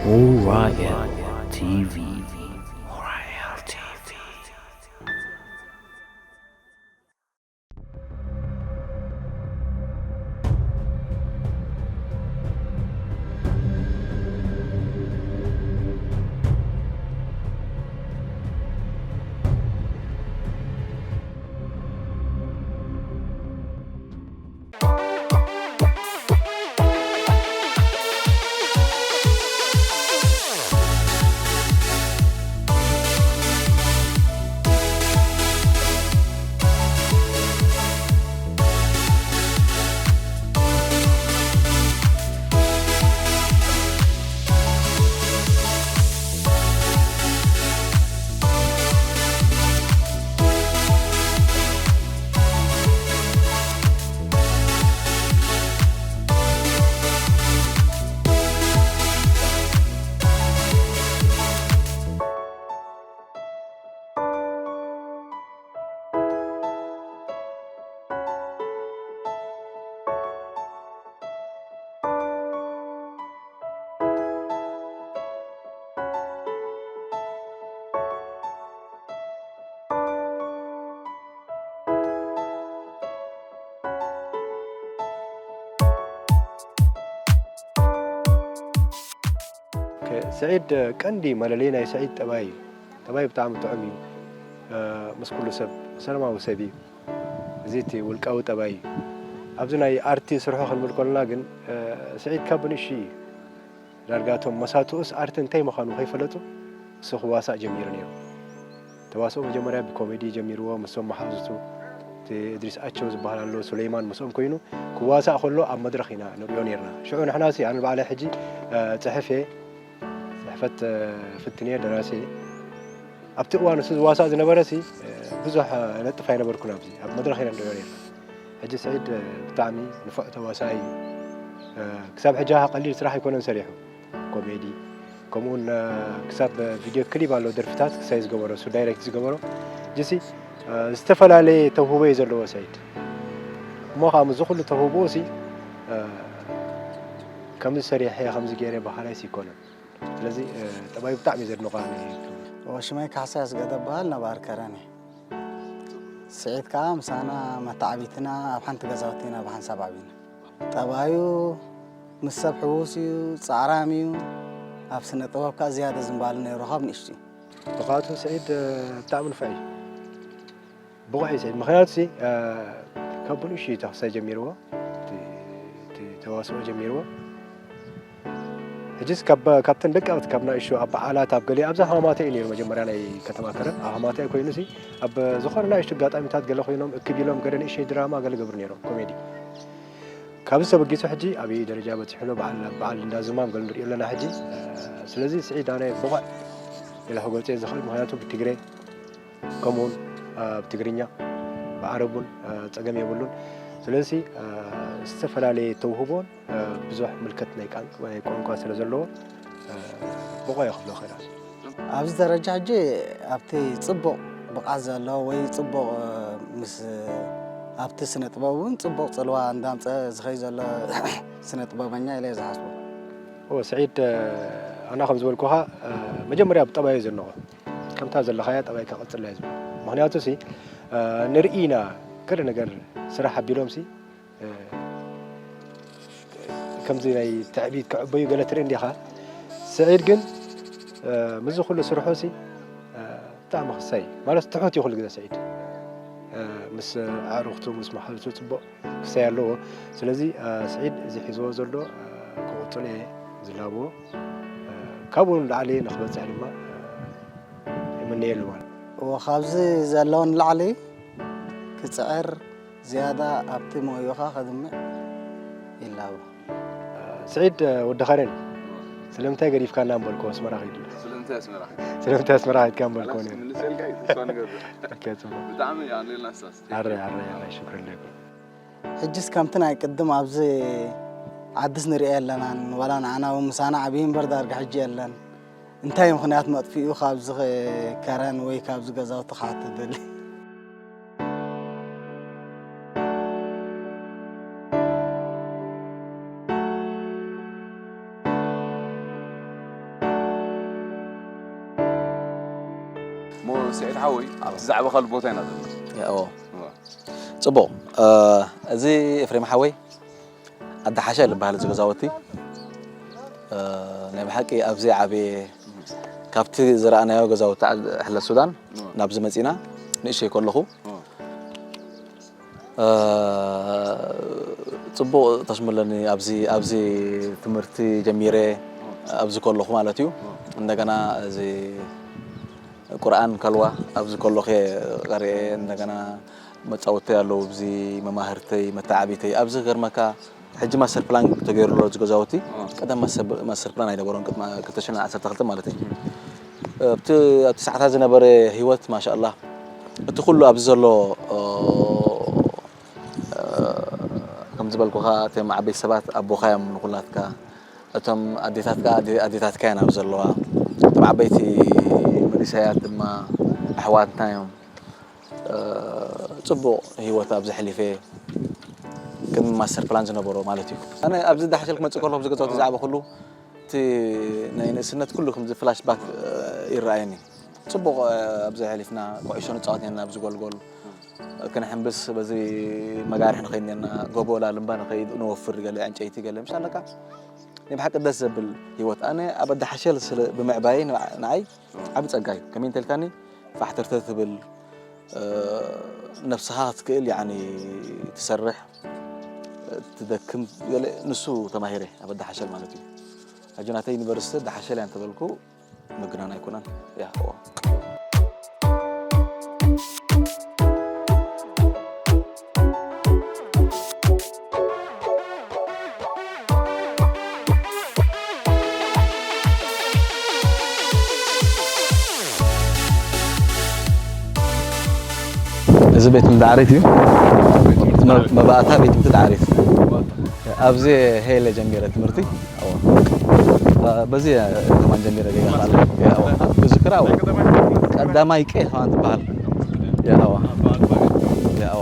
Orion T V. Orion T V. ስዒድ ቀንዲ መለለዪ ናይ ስዒድ ጠባይ እዩ። ጠባይ ብጣዕሚ ጥዑም እዩ። እ፣ ምስ ኩሉ ሰብ ሰላማዊ ሰብ እዩ። እዚ እቲ ውልቃዊ ጠባይ እዩ። ኣብዚ ናይ ኣርቲ ስርሑ ክንብል ከለና ግን፣ እ፣ ስዒድ ካብ ብንእሽትኡ እዩ። ዳርጋ እቶም መሳትኡስ ኣርቲ እንታይ ምዃኑ ከይፈለጡ እሱ ክዋሳእ ጀሚሩ ነይሩ። ተዋስኦ መጀመርያ ብኮሜዲ ጀሚርዎ፣ ምስቶም መሓዙቱ፣ እቲ እድሪስ ኣቸው ዝበሃል ኣሎ፣ ሱለይማን ምስኦም ኮይኑ ክዋሳእ ከሎ ኣብ መድረኽ ኢና ንሪኦ ነይርና። ሽዑ ንሕናሲ ኣነ ንባዕለይ ሕጂ፣ እ፣ ጽሕፍ እየ፣ ጽሕፈት፣ እ፣ ፍትን እየ፣ ደራሲ እየ። ኣብቲ እዋን እሱ ዝዋሳእ ዝነበረሲ፣ እ፣ ብዙሕ፣ እ፣ ነጥፍ ኣይነበርኩን ኣብዚ፣ ኣብ መድረኽ ኢና ንሪኦ ነይርና። ሕጂ ስዒድ፣ እ፣ ብጣዕሚ ንፉዕ ተዋሳኣይ እዩ። እ፣ ክሳብ ሕጂ ኸኣ ቀሊል ስራሕ ኣይኮነን ሰሪሑ። ኮሜዲ፣ ከምኡውን፣ እ፣ ክሳብ ቪድዮ ክሊፕ ኣሎ፣ ደርፍታት ክሳይ ዝገበሮ፣ እሱ ዳይሬክት ዝገበሮ። ሕጂሲ፣ እ፣ ዝተፈላለየ ተውህቦ እዩ ዘለዎ ስዒድ። እሞ ኸኣ ምስዚ ኩሉ ተውህቦኡሲ፣ እ፣ ከምዚ ሰሪሐ፣ ከምዚ ገይረ በሃላይስ ኣይኮነን። ስለዚ፣ እ፣ ጠባዩ ብጣዕሚ እየ ዘድንቖ ኣነ። ሽመይ ካሕሳይ ኣስገደ እበሃል፣ ነባሪ ከረን እየ። ስዒድ ከኣ ምሳና መተዓቢትና ኣብ ሓንቲ ገዛውቲ ኢና ብሓንሳብ ዓቢና። ጠባዩ ምስ ሰብ ሕዉስ እዩ፣ ጻዕራም እዩ። ኣብ ስነ ጥበብ ከኣ ዝያዳ ዝንባለ ነይሩ ካብ ንእሽቱ እዩ። ብቕዓቱ ስዒድ፣ እ፣ ብጣዕሚ ንፉዕ እዩ። ብቑዕ እዩ ስዒድ። ምኽንያቱ ሲ፣ እ፣ ካብ ብንእሽቱ እዩ ተኽሳይ ጀሚርዎ። እቲ፣ እቲ ተዋስኦ ጀሚርዎ። ሕጂስ ካብ፣ ካብተን ደቀቕቲ፣ ካብ ንኣሽቱ ኣብ በዓላት፣ ኣብ ገሊኡ፣ ኣብዛ ሃማማተ እዩ ነይሩ መጀመርያ ናይ ከተማ ከረን። ኣብ ሃማማተ ኮይኑ ሲ፣ ኣብ ዝኾነ ንኣሽቱ ኣጋጣሚታት ገለ ኮይኖም እክብ ኢሎም ገለ ንእሽተይ ድራማ ገለ ገብሩ ነይሮም፣ ኮሜዲ። ካብዚ ተበጊሱ ሕጂ ኣበይ ደረጃ በጺሑ ኣሎ፣ በዓል፣ በዓል እንዳ ዝማም ገለ ንሪኦ ኣለና ሕጂ። ስለዚ ስዒድ ኣነ ብቑዕ ኢለ ክገልጾ እየ ዝኽእል፣ ምኽንያቱ ብትግረ ከምኡውን ኣብ ትግርኛ፣ ብዓረብ እውን፣ እ፣ ጸገም የብሉን። ስለዚ፣ እ፣ ዝተፈላለየ ተውህቦን፣ እ፣ ብዙሕ ምልከት ናይ ቃን-፣ ናይ ቋንቋ ስለ ዘለዎ፣ እ፣ ብቑዕ እየ ክብሎ እኽእል። ኣብዚ ደረጃ ሕጂ ኣብቲ ጽቡቕ ብቕዓት ዘለዎ ወይ ጽቡቕ፣ እ፣ ምስ፣ ኣብቲ ስነ ጥበብ እውን ጽቡቕ ጽልዋ እንዳምጸ ዝኸይ ዘሎ ስነ ጥበበኛ ኢለ እየ ዝሓስቦ። እወ፣ ስዒድ፣ እ፣ ኣና ከም ዝበልኩኻ፣ እ፣ መጀመርያ ብጠባዩ ዘንቖ። ከምታ ዘለኻያ ጠባይካ ቀጽላ እየ ዝብል። ምኽንያቱ ሲ፣ እ፣ ንርኢ ኢና ገለ ነገር ስራሕ ኣቢሎም ሲ፣ እ፣ ከምዚ ናይ ትዕቢት ክዕበዩ ገለ ትርኢ እንዲኻ። ስዒድ ግን፣ እ፣ ምስዚ ኩሉ ስርሑ ሲ፣ እ፣ ብጣዕሚ ክሳይ፣ ማለት ትሑት እዩ ኩሉ ግዜ ስዒድ። እ፣ ምስ ኣዕሩኽቱ፣ ምስ መሓዙቱ ጽቡቕ ክሳይ ኣለዎ። ስለዚ፣ እ፣ ስዒድ እዚ ሒዝዎ ዘሎ፣ እ፣ ክቕጽሎ እየ ዝላብዎ። እ፣ ካብኡ ንላዕሊ ንኽበጽሕ ድማ፣ እ፣ ይምነየሉ ማለት እዩ። እወ፣ ካብዚ ዘለዎ ንላዕሊ ክጽዕር፣ ዝያዳ ኣብቲ ሞያኻ ከድምዕ ይላቦ። ስዒድ፣ ወዲ ኸረን፣ ስለምንታይ ገዲፍካና እምበልኮ ኣስመራ ኸይዱ? ስለምንታይ ኣስመራ ኸይዱ? ስለምንታይ ኣስመራ ኸይድካ እምበልኮ? ኸላስ፣ ክምልሰልካ እዩ፣ ተስፋ ንገብር። ኦኬ፣ ጽቡቕ። ብጣዕሚ ኣዕሊልና ንሳስ። ኣረ፣ ኣረ፣ ኣረ፣ ሽክር ለኩም። ሕጅስ ከምቲ ናይ ቅድም ኣብዚ ዓድስ ንሪኦ የለናን፣ ዋላ ንዓና እውን ምሳና ዓብዪ እምበር ዳርጋ ሕጂ የለን። እንታይ ምኽንያት መጥፍኡ ካብዚ ከረን ወይ ካብዚ ገዛውቲ ክትደሊ? እሞ ስዒድ ሓወይ፣ ኣብቲ ዛዕባ ካልእ ቦታ ኢና ዘለና። ያዎ ጽቡቕ። እዚ ኤፍሬም ሓወይ ኣዳሓሻ ልበሃል እዚ ገዛውቲ። ናይ ብሓቂ ኣብዚ ዓበየ ካብቲ ዝረኣናዮ ገዛውቲ ሕለት ሱዳን ናብዚ መፂና ንእሸይ ከለኹ ጽቡቕ ተሽሙለኒ ኣብዚ ኣብዚ ትምህርቲ ጀሚረ ኣብዚ ከለኹ ማለት እዩ። እንደገና እዚ ቁርኣን ከልዋ ኣብዚ ከለኹ ቀሪኤ እንደገና መጻወተይ ኣለዉ ኣብዚ መማህርተይ መተዓቢተይ ኣብዚ ገርመካ ሕጂ ማስተር ፕላን ተገይሩ ኣሎ እዚ ገዛውቲ ቀደም ማስተር ፕላን ኣይነበሮን ቅድሚ ክልተ ሽሕን ዓሰርተ ክልተ ማለት እዩ ኣብቲ ኣብቲ ሰዓታት ዝነበረ ህይወት ማሻኣላ እቲ ኩሉ ኣብዚ ዘሎ ከም ዝበልኩኻ እቶም ዓበይቲ ሰባት ኣቦኻ እዮም ንኩላትካ እቶም ኣዴታትካ ኣዴታትካ እየን ኣብ ዘለዋ እቶም ዓበይቲ መንእሰያት ድማ ኣሕዋትና እዮም ፅቡቕ ህይወት ኣብዚ ሕሊፈ ቅድሚ ማስተር ፕላን ዝነበሮ ማለት እዩ ኣነ ኣብዚ ዳሕሸል ክመፅእ ከለኹ ኣብዚ ገዛውቲ ዝዓበኹሉ እቲ ናይ ንእስነት ኩሉ ከምዚ ፍላሽ ባክ ይረኣየኒ ፅቡቕ ኣብዚ ሕሊፍና ኩዕሾ ንፃወት ኔርና ኣብዚ ጎልጎል ክንሕንብስ በዚ መጋርሕ ንኸይድ ኔርና ጎቦ ላልምባ ንኸይድ ነወፍር ገለ ዕንጨይቲ ገለ ምሽ ኣለካ ናይ ብሓቂ ደስ ዘብል ህይወት ኣነ ኣብ ኣዳሓሸል ስለ ብምዕባየይ ንዓይ ዓቢ ጸጋ እዩ ከመይ እንተልካኒ ፋሕተርተር ትብል ነብስኻ ክትክእል ያኒ ትሰርሕ ትደክም ገለ ንሱ ተማሂረ ኣብ ኣዳሓሸል ማለት እዩ ሕጂ ናተይ ዩኒቨርሲቲ ኣዳሓሸል እያ እንተበልኩ ምግናን ኣይኮነን ያህዋ እዚ ቤት ትምህርቲ ዓሪት እዩ። መባእታ ቤት ትምህርቲ ዓሪት ኣብዚ ሄለ ጀሚረ ትምህርቲ በዚ ከማን ጀሚረ ጌጋ ካለ ክዝክራ ቀዳማይ ቀ ከማን ትበሃል ያዋ ያዋ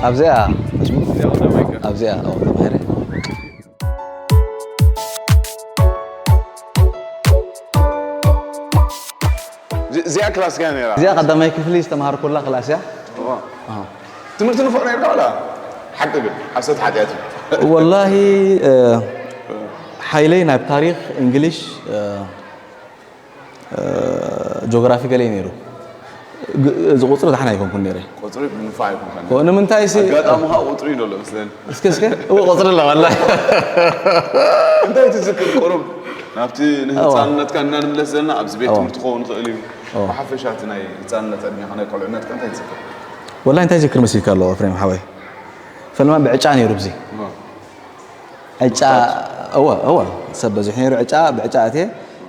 ኣብዚኣ ኣብዚኣ ተማሂረ እዚኣ ክላስ ከ ነራ እዚኣ ቀዳማይ ክፍሊ ዝተምሃርኩላ ክላስ እያ ትምህርቲ ንፉዕ ነርካ ዋላ ሓቂ ግን ሓሰት ሓጢኣት እዩ ወላሂ ሓይለይ ናብ ታሪክ እንግሊሽ ጆግራፊ ገለ ነይሩ እዚ ቁፅሪ ድሓን ኣይኮንኩን ነይረ ቁፅሪ ብንፋዕ ኣይኮንካን ንምንታይ ሲ ኣጋጣሚ ከዓ ቁፅሪ እዩ ዘሎ መስለኒ እስከ እስከ እው ቁፅሪ ኣለ ዋላ እንታይ ትዝክር ቁሩብ ናብቲ ንህፃንነትካ እና ንምለስ ዘለና ኣብዚ ቤት ትምህርቲ ክኸውን ይኽእል እዩ ብሓፈሻ እቲ ናይ ህፃንነት ዕድሜኻ ናይ ቆልዕነትካ እንታይ ትዝክር ወላሂ እንታይ ዝክር መሲልካ ኣለዎ ፍሬም ሓወይ ፈለማ ብዕጫ ነይሩ ብዚ ዕጫ እወ እወ ሰብ በዚሑ ነይሩ ዕጫ ብዕጫ ኣትየ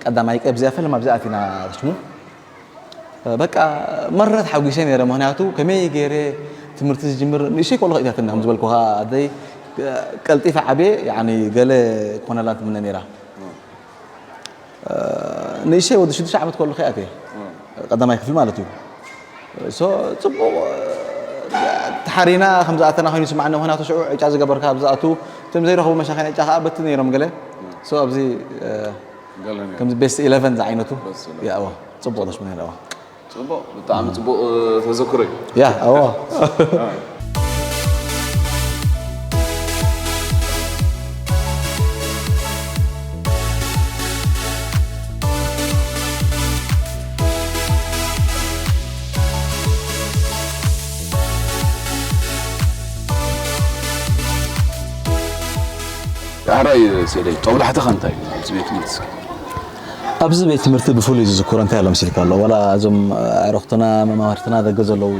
ቀዳማይ ቀብ እዚኣ ፈለማ ኣብዚኣ ኣቲና ሽሙ በቃ መረት ሓጒሰ ነይረ ምክንያቱ ከመይ ገይረ ትምህርቲ ዝጅምር ንእሽተይ ከሎ ከእትያትኒ ከም ዝበልኩኻ ኣደይ ቀልጢፈ ዓብየ ያኒ ገለ ክኾነላ ትምነ ነይራ ንእሽተይ ወዲ ሽዱሽተ ዓመት ከሎ ከይኣትየ ቀዳማይ ክፍሊ ማለት እዩ so ፅቡቕ ተሓሪና ከም ዝኣተና ኮይኑ ስማዕኒ ምክንያቱ ሽዑ ዕጫ ዝገበርካ ኣብ ዝኣቱ እቶም ዘይረኽቡ መሻኺን ዕጫ ከዓ በቲ ነይሮም ገለ so ኣብዚ ከምዚ best eleven ዝዓይነቱ ያዋ ፅቡቕ ደስ ምንለዋ ፅቡቕ ብጣዕሚ ፅቡቕ ተዘክሮ እዩ ያ ኣዎ ዳሕራይ ስእለይ ጦብላሕትኻ እንታይ እዩ ኣብዚ ቤት ትምህርቲ እስኪ ኣብዚ ቤት ትምህርቲ ብፍሉይ ዝዝክሮ እንታይ ኣሎ መሲልካ ኣሎ? ዋላ እዞም ኣዕሩኽትና፣ መማህርትና ደገ ዘለዉ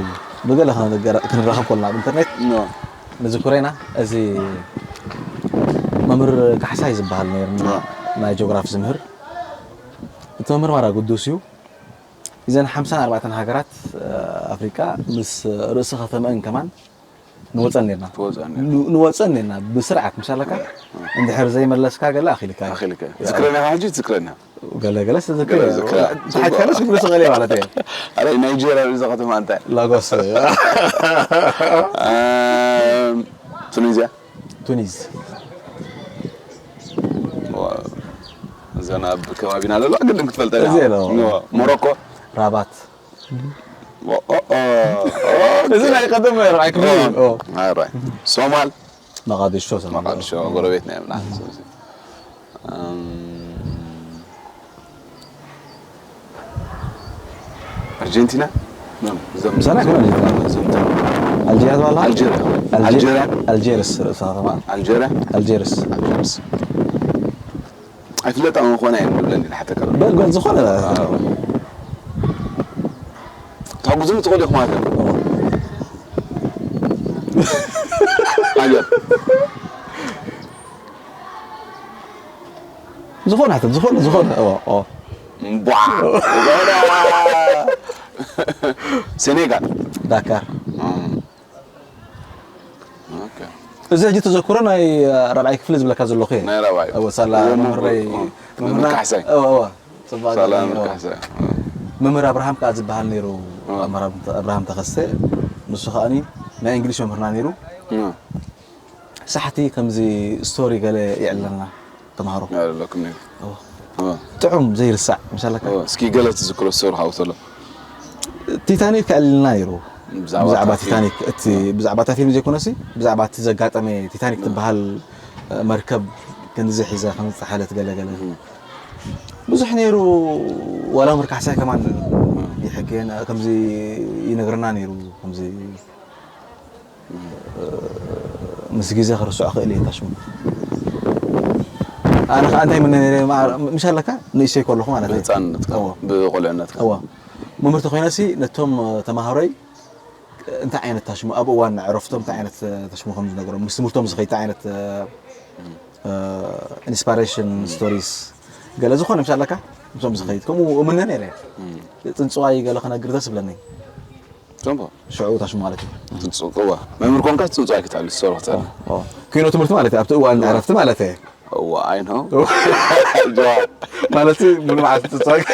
ብገለ ክንገራ-፣ ክንራኸብ ከለና ኣብ ኢንተርኔት ኖ። ንዝክሮ ኢና። እዚ መምህር ካሕሳይ ዝበሃል ነይሩ፣ ኖ። ናይ ጂኦግራፊ ዝምህር። እቲ መምህር ማራ ግዱስ እዩ። እዘን ሓምሳን ኣርባዕተን ሃገራት፣ እ፣ ኣፍሪቃ ምስ ርእሲ ከተመአን ከማን ንወፀን ኔርና። ትወፅኣን ኔርና። ን-፣ ንወፀን ኔርና ብስርዓት ምሻለካ። እንድሕር ዘይመለስካ ገለ ኣኺልካ እዩ። ኣኺልካ እዩ። ዝክረና ኢኻ ሕጂ ትዝክረና። ገለ ገለ ዝክረ። ገለ ዝክረ። ብሓቂ ገለ ክብሉ ስቕ ኢለ ማለት እየ። ኣረ ናይጄርያ እዛ ከተማ እንታይ? ላጎስ። ኣም፣ ቱኒዝያ? ቱኒዝ። ዋ፣ እዘን ኣብ ከባቢና ዘለዋ ግድን ክትፈልጠን እዚ ኢኻ። ነው። ኖ፣ ሞሮኮ? ራባት። ኦ፣ ኦ፣ ኦ፣ ኦ። እዚ ናይ ቀደም ራዕይ ክፍሊ እዩ። ኦ። ኦ። ኣይ፣ ራዕይ። ሶማል? መቃዲሾ ሶማል። መቃዲሾ ጎረቤት ናይ ምና። እም፣ ኣርጀንቲና? እዞም ምሳሌ ኣይኮነ ኣርጀንቲና። እዞም ተ-፣ ኣልጀርያ ትበሃል? ኣልጀርያ። ኣልጀ-፣ ኣልጀርያ? ኣልጀርስ ርእሳ ከተማ። ኣልጀርያ? ኣልጀርስ። ኣልጀርስ። ኣይፍለጣ እውን ኾነ እየን ንብለን ኢና ሓተካ። በል፣ በል፣ ዝኾነ። ኣዎ። ታጉዙኒ ትኽእሉ ኢኹም ማለት እዩ። ኣዎ። ሃገር። ዝኾነ ሓተት፣ ዝኾነ፣ ዝኾነ። ኣዎ፣ ኣዎ። እምቧ። ሴኔጋል። ዳካር። እም። ኦኬ። እዚ ሕጂ ተዘክሮ ናይ ራብዓይ ክፍሊ ዝብለካ ዘለኹ እየ። ናይ ራብዓይ። እወ፣ ሳላ እወ፣ መምህረይ፣ እወ፣ እወ። መምህርና፣ መምህር ካሕሳይ። እወ፣ እወ። ጽቡቕ ሳላ ኣጋጣሚ፣ መምህር እወ። ካሕሳይ። እወ። መምህር ኣብርሃም ከኣ ዝበሃል ነይሩ፣ እወ። መምህር ኣብርሃም ተኸስተ፣ ንሱ ከኣኒ ናይ እንግሊሽ መምህርና ነይሩ። እወ። ሳሕቲ ከምዚ ስቶሪ ገለ የዕልለና ተምሃሮ። የዕልለኩም ነይሩ። እወ። እወ። ጥዑም ዘይርሳዕ፣ ምሳለካ? እወ። እስኪ ገለ ትዝክሮ ስቶሪ ካብኡ ተሎ። ቲታኒክ ኣዕሊልና ነይሩ። ብዛዕባ ብዛዕባ እታ ፊልም። ቲታኒክ፣ እቲ ብዛዕባ እታ ፊልም ዘይኮነሲ፣ ብዛዕባ እቲ ዘጋጠመ ቲታኒክ ትበሃል፣ እ፣ መርከብ ክንዚ ሒዛ ከም ዝጠሓለት ገለ ገለ። እም። ብዙሕ ነይሩ፣ ዋላ ምርካሕሳይ ከማን እም። ይሕክየና፣ ከምዚ ይነግረና ነይሩ፣ ከምዚ ምስ ግዜ ክርስዖ ክእል እየ ታሽሙ። ኣነ ከኣ እንታይ ምነ ነይረ፣ ምሽ ኣለካ? ንእሽተይ ከለኹ ማለት እዩ። ብህፃንነትካ፣ እወ። ብቆልዕነትካ። እወ። መምህርቲ ኮይነሲ ነቶም ተማሃሮይ እንታይ ዓይነት ታሽሙ፣ ኣብ እዋን ዕረፍቶም እንታይ ዓይነት ታሽሙ ከም ዝነግሮም፣ ምስ ትምህርቶም ዝኸይድ እንታይ ዓይነት፣ እ፣ ኢንስፓሬሽን ስቶሪስ፣ ገለ ዝኾነ ምሽ ኣለካ? ምስኦም ዝኸይድ። ከምኡ እምነ ነይረ። እም። ጽንጽዋይ ገለ ክነግር ደስ ይብለኒ። ጽንቦ። ሽዑ ታሽ ማለት እዩ። ጽንጹ-፣ እዋ። መምህር ኮንካ ጽንጹ ኣይክትኣሉ፣ ዝሰርሑ ትሰርሕ። ኦ፣ ኦ። ኪኖ ትምህርቲ ማለት እዩ፣ ኣብቲ እዋን እዋ። ዕረፍቲ ማለት እዩ። እዋ፣ ኣይ ኖ። እዋ። ጀዋ። ማለት ሙሉ መዓልቲ ጽንጹ ኣይ-፣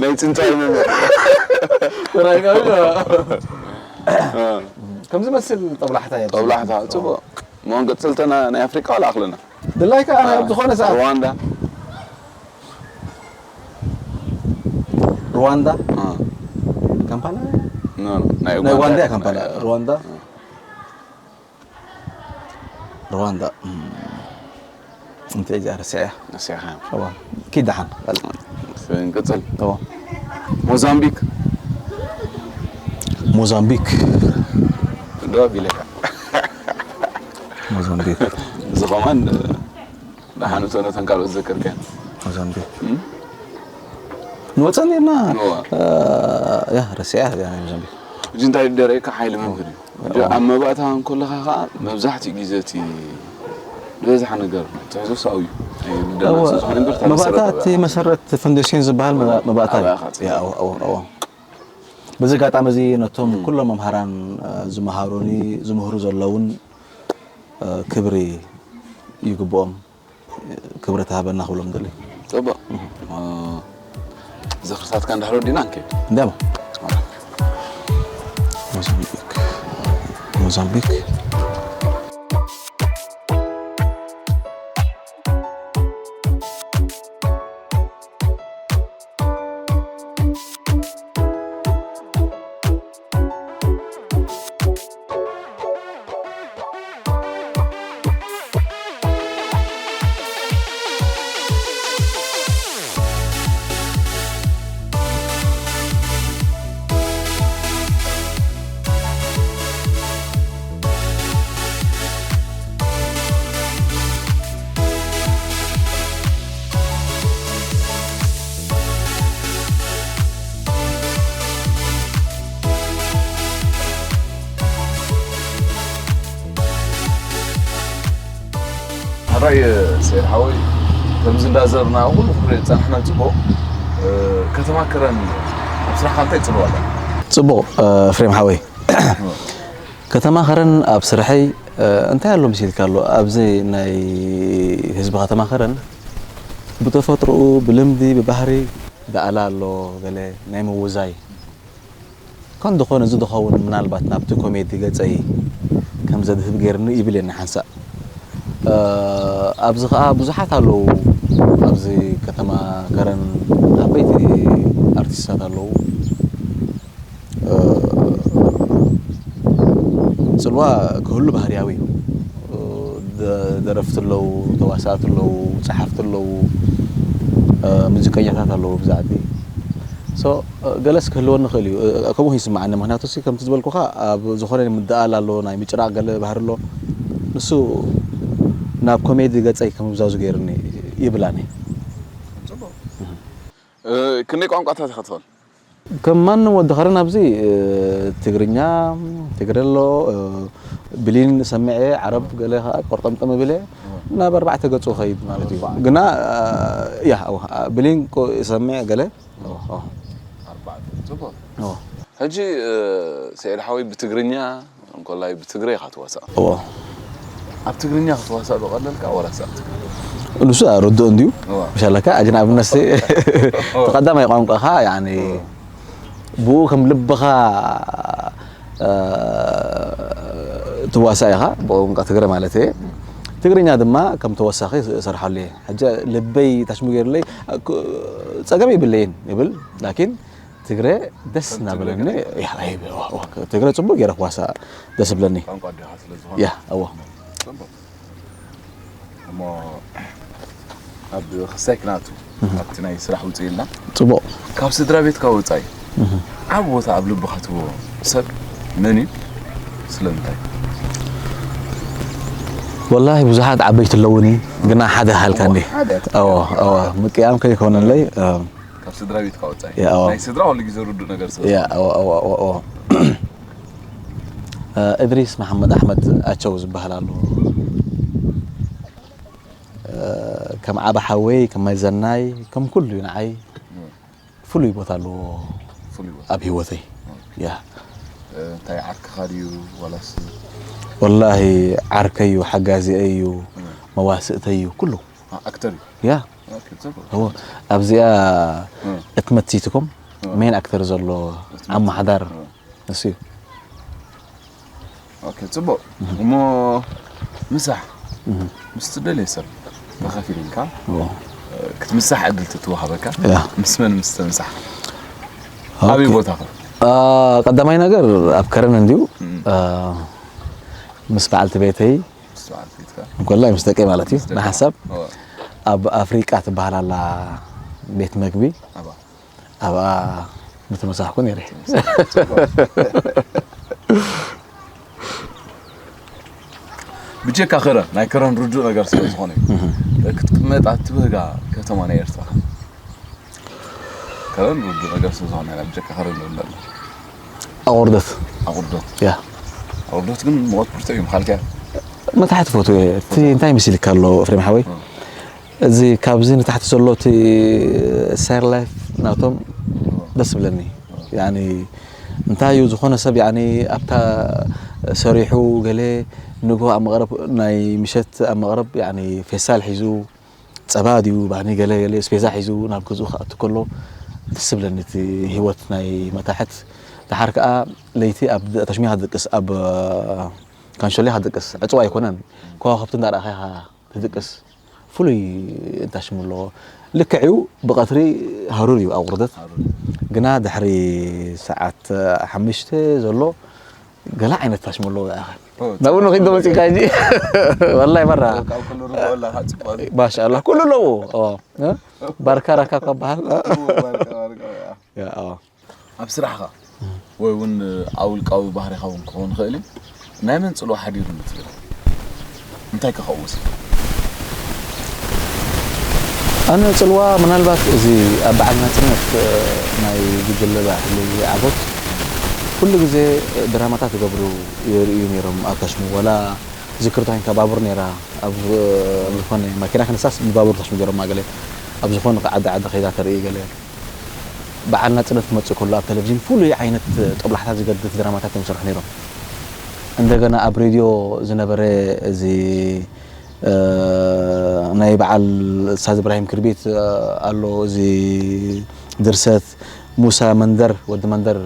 ናይ ጽንጹ ኣይመምህር። ጥራይ ነው። እ። ከም ዝመስል ጠብላሕታ እየ። ጠብላሕታ፣ ጽቡቕ። መሆን ገጽልተና ናይ ኣፍሪቃ ዋላ ኣኽለና? ድላይካ ኣነ ኣብ ዝኾነ ሰዓት። ሩዋንዳ። ሩዋንዳ? እ። ካምፓላ? ኖ፣ ኖ፣ ናይ ናይ ኡጋንዳ ኡጋንዳ እያ እያ። ካምፓላ። ናይ ሩዋንዳ? እ። ሩዋንዳ። እም። እንታይ እዚኣ ረሲዐያ? ረሲዕኻ። እዋ። ኪድ ደሓን። ክንቅጽል። እዋ። ሞዛምቢክ። ሞዛምቢክ። ዶ ቢለካ። ሞዛምቢክ። እዚ ከማን ደሓን እቶ ነተን ካልኦት ዝዘከርከ። ሞዛምቢክ። እም? ንወፀን ኔርና፣ እዋ። እ፣ ያ፣ ረሲዐያ እዚኣ ናይ ሞዛምቢክ። ሕጂ እንታይ ደረየካ ሓይሊ መምህር እዩ። ሕጂ እዋ። ኣብ መባእታ እንከለኻ ኸዓ መብዛሕትኡ ግዜ እቲ ዝበዝሓ ነገር ትሕዞ ሳው እዩ። ኣይርደኣና እዋ፣ ስለ ዝኾነ እምበር፣ እታ መባእታ መሰረት እቲ መሰረት ፎንዴሽን ዝበሃል መባ-፣ መባእታ እዩ። ኣባኻ ጽቡቕ። ያ፣ እዋ፣ እዋ፣ እዋ። በዚ ኣጋጣሚ እዚ ነቶም እም። ኩሎም መምሃራን፣ እ፣ ዝመሃሩኒ፣ ዝምህሩ ዘለውን፣ እ፣ ክብሪ ይግብኦም። ክብረት ሃበና ክብሎም ደሊ። ጽቡቕ። እም። እ፣ ዝኽርታትካ እንድሕር ወዲና ንከይድ። እንደሞ። ሞዛምቢክ። ሞዛምቢክ። ኣየ ሰይድ ሓወይ፣ ከምዚ እንዳዘርና ኩሉ ክንሪኦ ዝጸናሕና ጽቡቕ። እ፣ ከተማ ከረን ኣብ ስራሕካ እንታይ ጽልዋ ኣላ? ጽቡቕ፣ እ፣ ኤፍሬም ሓወይ። ከተማ ከረን ኣብ ስርሐይ፣ እ፣ እንታይ ኣሎ መሲልካ ኣሎ? ኣብዚ ናይ ህዝቢ ከተማ ከረን ብተፈጥሮኡ፣ ብልምዲ፣ ብባህሪ ደኣላ ኣሎ፣ ገለ ናይ ምውዛይ። ከንድኾነ እዚ ድኸውን ምናልባት ናብቲ ኮሜዲ ገጸይ ከም ዘድህብ ገይርኒ ይብል እየ ሓንሳእ። እ፣ ኣብዚ ኸኣ ብዙሓት ኣለዉ። ኣብዚ ከተማ ከረን ዓበይቲ ኣርቲስታት ኣለዉ። እ፣ ጽልዋ ክህሉ ባህርያዊ እዩ። እ፣ ደ-፣ ደረፍቲ ኣለዉ፣ ተዋሳእቲ ኣለዉ፣ ጸሓፍቲ ኣለዉ፣ እ፣ ሙዚቀኛታት ኣለዉ ብዛዕቲ። ሶ፣ እ፣ ገለስ ክህልወኒ ይኽእል እዩ። እ፣ ከምኡ ይስምዓኒ። ምኽንያቱ ሲ ከምቲ ዝበልኩኻ ኣብ ዝኾነ ምድኣል ኣሎ፣ ናይ ምጭራቕ ገለ ባህሪ ኣሎ። ንሱ ናብ ኮሜዲ ገጸይ ከምብዛዙ ገይሩኒ ይብል ኣነ። ጽቡቕ። እ፣ ክንደይ ቋንቋታት ኢኻ ትኽእል? ከም ማንም ወዲ ከረን ኣብዚ፣ እ፣ ትግርኛ፣ ትግረ ኣሎ፣ እ፣ ብሊን ሰሚዐ፣ ዓረብ ገለ ኸኣ ቆርጠምጠም እብል እየ። ናብ ኣርባዕተ ገጹ ኸይድ ማለት እዩ። ኣርባዕተ። ግና፣ እ፣ ያ፣ እወ፣ ብሊን ኮ-፣ ሰሚዐ ገለ። እወ፣ እወ። ኣርባዕተ። ጽቡቕ። እወ። ሕጂ፣ እ፣ ሰይድ ሓወይ ብትግርኛ እንኮላይ ብትግረ ኢኻ ትዋሳእ። እወ። ኣብ ትግርኛ ክትዋሳእ ዶ ቀለልካ ወላስ ኣብ ትግረ? ንሱ ርዱእ እንድዩ። እወ። ምሻለካ፣ ኣጅን ኣብነት ሲ-፣ እወ። እቲ ቀዳማይ ቋንቋኻ፣ ያኒ፣ እወ። ብኡ ከም ልብኻ፣ እ፣ ትዋሳእ ኢኻ፣ ብቋንቋ ትግረ ማለት እየ። ትግርኛ ድማ ከም ተወሳኺ እሰርሓሉ እየ። ሕጂ ልበይ ታሽሙ ገይሩለይ፣ እ፣ ክ-፣ ጸገም የብለይን ይብል፣ ላኪን ትግረ ደስ ኣብ ትግረ እናበለኒ፣ ገለ? ያ፣ ያ፣ ያ፣ ዋ፣ ዋ፣ ትግረ ጽቡቅ ገይረ ክዋሳእ ደስ ብለኒ። ቋንቋ ኣዴኻ ስለ ዝኾነ። ያ፣ እወ። ጽቡቅ። እሞ ኣብ ክሳይ ክናቱ፣ እህ። ኣብቲ ናይ ስራሕ ውጽእ ኢልና፣ ጽቡቅ። ካብ ስድራ ቤትካ ወጻኢ፣ እህ። ዓቢ ቦታ ኣብ ልብኻ ትህቦ ሰብ መን እዩ? ስለምንታይ? ወላሂ ብዙሓት ዓበይቲ ኣለዉኒ፣ ግና ሓደ ሃልካ እንዴ? ሓደ። እወ፣ እወ። ምቅያም ከይኮነለይ፣ እም፣ ካብ ስድራ ቤትካ ወጻኢ። ያ፣ እወ። ናይ ስድራ ኩሉ ግዜ ርዱእ ነገር ስለ ያ፣ ዝኾነ። እወ፣ እወ፣ እወ፣ እወ። እ፣ እድሪስ መሓመድ ኣሕመድ ኣቸው ዝበሃል ኣሎ። እ፣ ከም ዓቢ ሓወይ፣ ከም መዘናይ፣ ከም ኩሉ እዩ ንዓይ። እም። ፍሉይ ቦታ ኣለዎ ፍሉይ ቦታ። ኣብ ህይወተይ። እም። ያ። እ፣ እንታይ ዓርክኻ ድዩ ዋላስ? ወላሂ ዓርከይ እዩ፣ ሓጋዚኣይ እዩ፣ እም። መዋስእተይ እዩ፣ ኩሉ። ኣ፣ ኣክተር እዩ? ያ። ኦኬ፣ ጽቡቅ። እዎ፣ ኣብዚኣ እም። እትመት ሲትኮም እም። ሜን ኣክተር ዘሎ እትመት። ኣመሓዳር እም። ንሱ እዩ። ኦኬ፣ ጽቡቅ። እም። እሞ ምሳሕ እም። ምስ ትደልዮ ሰብ ብኸፊል ኢልካ እዎ። ክትምሳሕ ዕድል ትትወሃበካ ያ። ምስ መን ምስ ተምሳሕ? ኦኬ። ኣበይ ቦታ ኸ? አ፣ ቀዳማይ ነገር ኣብ ከረን እንድዩ። እም። አ፣ ምስ በዓልቲ ቤተይ ምስ በዓልቲ ቤትካ? እንኮላይ ምስ ደቀይ ማለት እዩ። ምስ ደቀይ። ንሓሳብ እዎ። ኣብ ኣፍሪቃ ትበሃል ኣላ ቤት መግቢ። ኣባ። ኣብኣ ምተመሳሕኩ ነይረ። ብጀካ ከረን፣ ናይ ከረን ርዱእ ነገር ስለ ዝኾነ እዩ። እህ። ክትቅመጥ ኣትብህጋ ከተማ ናይ ኤርትራ። ከረን ርዱእ ነገር ስለ ዝኾነ ኢና ብጀካ ከረን ንብል ዘለና። ኣቑርደት። ኣቑርደት። ያ። ኣቑርደት ግን ሙቐት ብርቱዕ እዩ፣ ምኻልካ እያ። መታሕቲ ፎቶ እየ። እቲ እንታይ መሲልካ ኣሎ፣ ኤፍሬም ሓወይ? እም። እዚ ካብዚ ንታሕቲ ዘሎ እቲ ሴር ላይፍ ናቶም ደስ ብለኒ። ያኒ እንታይ እዩ ዝኾነ ሰብ ያኒ ኣብታ ሰሪሑ ገለ ንግሆ ኣብ መቕረብ ናይ ምሸት ኣብ መቕረብ ያኒ ፌስታል ሒዙ ጸባ ድዩ ባኒ ገለ ገለ ስፔዛ ሒዙ ናብ ገዝኡ ክኣቱ ከሎ ደስ ብለኒ እቲ ህይወት ናይ መታሕት። ደሓር ከኣ ለይቲ ኣብ ተሽሚኻ ትድቅስ ኣብ ካንሸሊኻ ትድቅስ ዕጽዋ ኣይኮነን። ከዋኽብቲ እንዳረኣኻ ኢኻ ትድቅስ። ፍሉይ እንታይ ሽሙ ኣለዎ። ልክዕ እዩ፣ ብቐትሪ ሃሩር እዩ ኣብ ቁርደት። ሃሩር። ግና ድሕሪ ሰዓት ሓሙሽተ ዘሎ ገለ ዓይነት ታሽሙ ኣለዎ። ኦ፣ ናብኡ ንኺድ ዶ መጺእካ ሕጂ? ወላሂ መራ። ካብ ኩሉ ርግኦ ኣለኻ፣ ጽቡቕ። ማሻኣላህ፣ ኩሉ ኣለዎ። ኦ፣ እ? ባርካ ራካ እኳ በሃል። ጽቡቕ፣ ባርካ፣ ባርካ፣ ያ። ያ፣ ኦ። ኣብ ስራሕኻ እም። ወይ እውን ኣብ ውልቃዊ ባህሪኻ እውን ክኸውን ይኽእል እዩ። ናይ መን ጽልዋ ሓዲሩ እዩ ትብል? እንታይ ከ ከውስ? ኣነ ጽልዋ ምናልባት እዚ ኣብ በዓል ናጽነት፣ እ፣ ናይ ጉጅለ ባህሊ ዓቦት ኩሉ ግዜ ድራማታት ይገብሩ የርእዩ ነይሮም ኣብ ታሽሙ። ወላ ዝክርታ ኮይንካ ባቡር ነይራ ኣብ ዝኾነ ማኪና ክንሳስ ብባቡር ተሽሙ ገይሮማ ገለ ኣብ ዝኾነ ዓዲ ዓዲ ከይዳ ተርኢ ገለ በዓል ናጽነት ክመጽእ ከሎ ኣብ ቴሌቪዥን ፍሉይ ዓይነት ጦብላሕታ ዝገድፍ ድራማታት እዮም ዝሰርሑ ነይሮም። እንደገና ኣብ ሬድዮ ዝነበረ እዚ ናይ በዓል እስታዝ እብራሂም ክርቢት ኣሎ፣ እዚ ድርሰት ሙሳ መንደር፣ ወዲ መንደር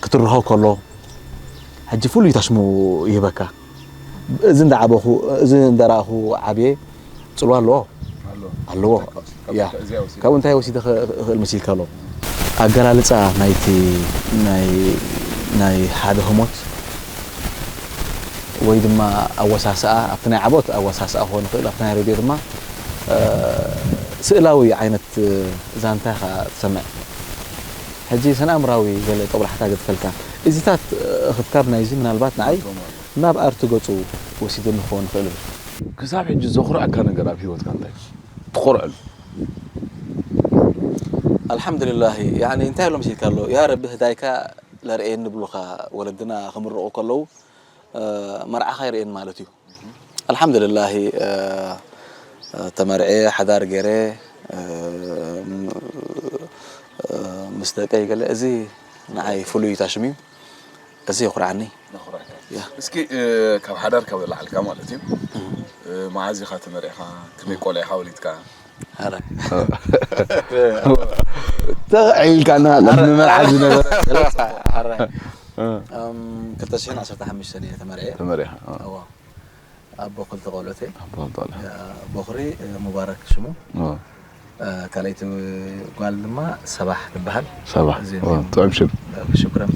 ክትርኾ ከሎ ሕጂ ፍሉይ ታሽሙ ይህበካ። እዚ እንዳዓበኹ እዚ እንዳረኣኹ ዓብየ ጽልዋ ኣለዎ ኣለዎ። ያ ካብኡ እንታይ ወሲደ ክእል መሲልካ ኣሎ። ኣገላልጻ ናይቲ ናይ ናይ ሓደ ህሞት ወይ ድማ ኣወሳስኣ ኣብቲ ናይ ዓቦት ኣወሳስኣ ክኾን ይኽእል ኣብቲ ናይ ሬድዮ ድማ ስእላዊ ዓይነት ዛንታ ኢኻ ትሰምዕ። ሕጂ ሰንኣምራዊ ገለ ጦብላሕታ ገድፈልካ እዚታት እኽብካብ ናይዚ ምናልባት ንዓይ ናብ ኣርቲ ገጹ ወሲዱኒ ክኸውን ይኽእል እብል። ክሳብ ሕጂ ዘኹርዐካ ነገር ኣብ ህይወትካ እንታይ ትኾርዐሉ? ኣልሓምዱሊላሂ ያኒ እንታይ ኣሎ መሲልካ ኣሎ ያ ረቢ ህዳይካ ለርእየኒ ብሉኻ ወለድና ክምርቑ ከለዉ መርዓኻ ይርእየኒ ማለት እዩ። ኣልሓምዱሊላሂ ተመርዐ ሓዳር ገይረ ምስ ደቀይ ገለ እዚ ንዓይ ፍሉይ ታሽም እዩ። እዚ የኹርዓኒ። እስኪ ካብ ሓዳር ካብ ላዕልካ ማለት እዩ መዓዝ ኢኻ ተመሪዕኻ ከመይ ቆልዓ ኢኻ ወሊድካ? ተኽዒልካና ንመርዓ ዝነበረ ክልተ ሽሕን ዓሰርተ ሓሙሽተን እየ ተመርዐ። ተመሪኻ ኣቦ ክልተ ቆልዑት እየ። ኣቦ ክልተ ቆልዑ ቦኽሪ ሙባረክ ሽሙ። ካልኣይቲ ጓል ድማ ሰባሕ ትበሃል። ሰባሕ ጥዑም ሽም። ሽኩረን።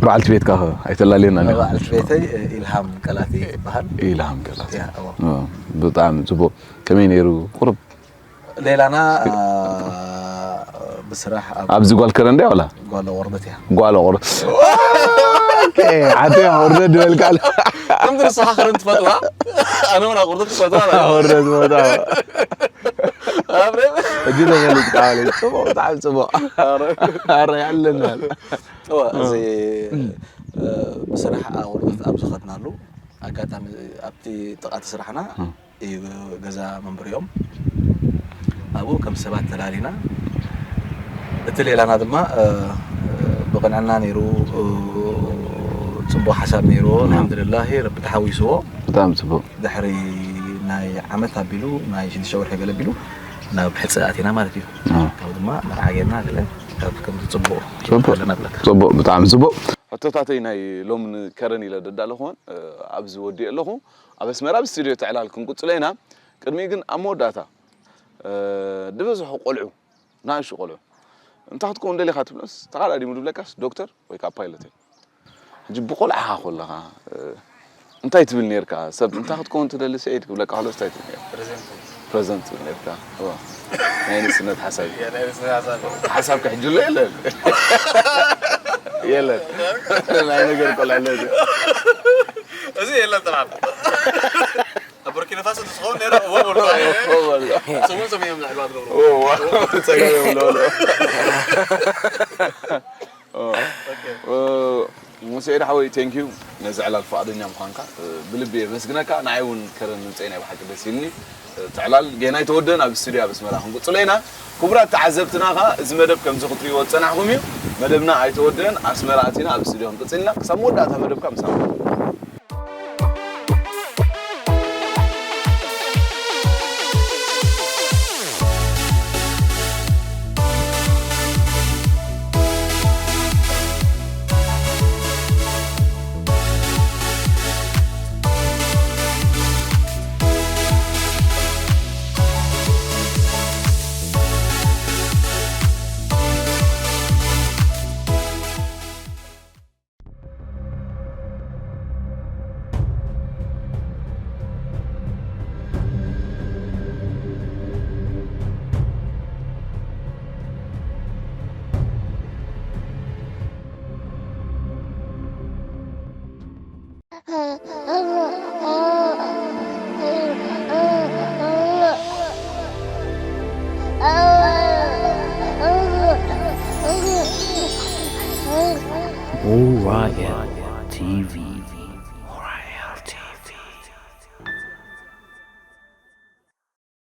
በዓልቲ ቤትካ ከ ኣይተላለየና ኒኻ? በዓልቲ ቤተይ ኢልሃም ቀላቲ ትበሃል። ኢልሃም ቀላቲ። ብጣዕሚ ጽቡቕ። ከመይ ነይሩ ቁሩብ ሌላና ብስራሕ ኣብ ኣብዚ ጓል ከረን ድያ ዋላ ጓል ወርደት እያ። ጓል ወርደት ዓዲ ወርደት ዝበልካ ኣሎ። ከምቲ ንስኻ ከረን ትፈትዋ ኣነ እውን ወርደት ትፈትዋ። ወርደት ትፈትዋ። ሕጂ ተፈሊጥካ ማለት እዩ። ጽቡቕ ብጣዕሚ ጽቡቕ። ኣረ ኣለና። እዚ ብስራሕ ወርደት ኣብ ዝኸድናሉ ኣጋጣሚ ኣብቲ ጥቓቲ ስራሕና እዩ ገዛ መንበሪኦም። ኣብኡ ከም ሰባት ተላሊና እቲ ሌላና ድማ ብቕንዕና ነይሩ፣ ፅቡቕ ሓሳብ ነይሩ። ኣልሓምዱሊላሂ ረቢ ተሓዊስዎ። ብጣዕሚ ፅቡቕ። ድሕሪ ናይ ዓመት ኣቢሉ ናይ ሽዱሽተ ወርሒ ገለ ኣቢሉ ናብ ሕፀ ኣቲና ማለት እዩ። ካብኡ ድማ መርዓ ጌርና ገለ ካብ ከምዚ ፅቡቕ ኣለና ብለካ። ፅቡቕ ብጣዕሚ ፅቡቕ። ሕቶታተይ ናይ ሎሚ ንከረን ኢለ ደዳለኹወን ኣብዚ ወዲኤ ኣለኹ። ኣብ ኣስመራ ኣብ ስቱድዮ እቲ ዕላል ክንቅጽሎ ኢና። ቅድሚኡ ግን ኣብ መወዳእታ ድበዝሑ ቆልዑ፣ ንኣሽቱ ቆልዑ እንታይ ክትከውን ደሊኻ ትብሎስ፣ ተቓዳዲሙ ድብለካስ ዶክተር ወይ ከዓ ፓይለት እዮም። ሕጂ ብቆልዓኻ ከለኻ እንታይ ትብል ነርካ? ሰብ እንታይ ክትከውን ትደሊ ስዒድ ክብለካ ከሎስ እንታይ ትብል ነርካ? ፕረዘንት ትብል ነርካ። ናይ ንእስነት ሓሳብ ሓሳብካ ሕጂ ኣሎ የለን? የለን። ናይ ነገር ቆልዓ ኣሎ። እዚ የለን ጥራሕ ኣብ ቡርኪና ፋሶ ዝኸውን ነረ እዎ በሉ። ሰሙን ሰሙን እዮም ዛዕባ ዝገብሩ። ጸገም የብሎ። ሙሴ ሓወይ፣ ቴንክ ዩ ነዚ ዕላል ፍቓደኛ ምዃንካ ብልቢ የመስግነካ። ንዓይ እውን ከረን ምምፀይ ናይ ብሓቂ ደስ ኢልኒ። እቲ ዕላል ጌና ኣይተወደን፣ ኣብ ስቱድዮ ኣብ ኣስመራ ክንቅፅሎ ኢና። ክቡራት ተዓዘብትና ኸዓ እዚ መደብ ከምዚ ክትሪእዎ ዝፀናሕኹም እዩ። መደብና ኣይተወደን፣ ኣስመራ ኣቲና ኣብ ስቱድዮ ክንቅፅል ኢና። ክሳብ መወዳእታ መደብካ ምሳና። Orion T Vivi.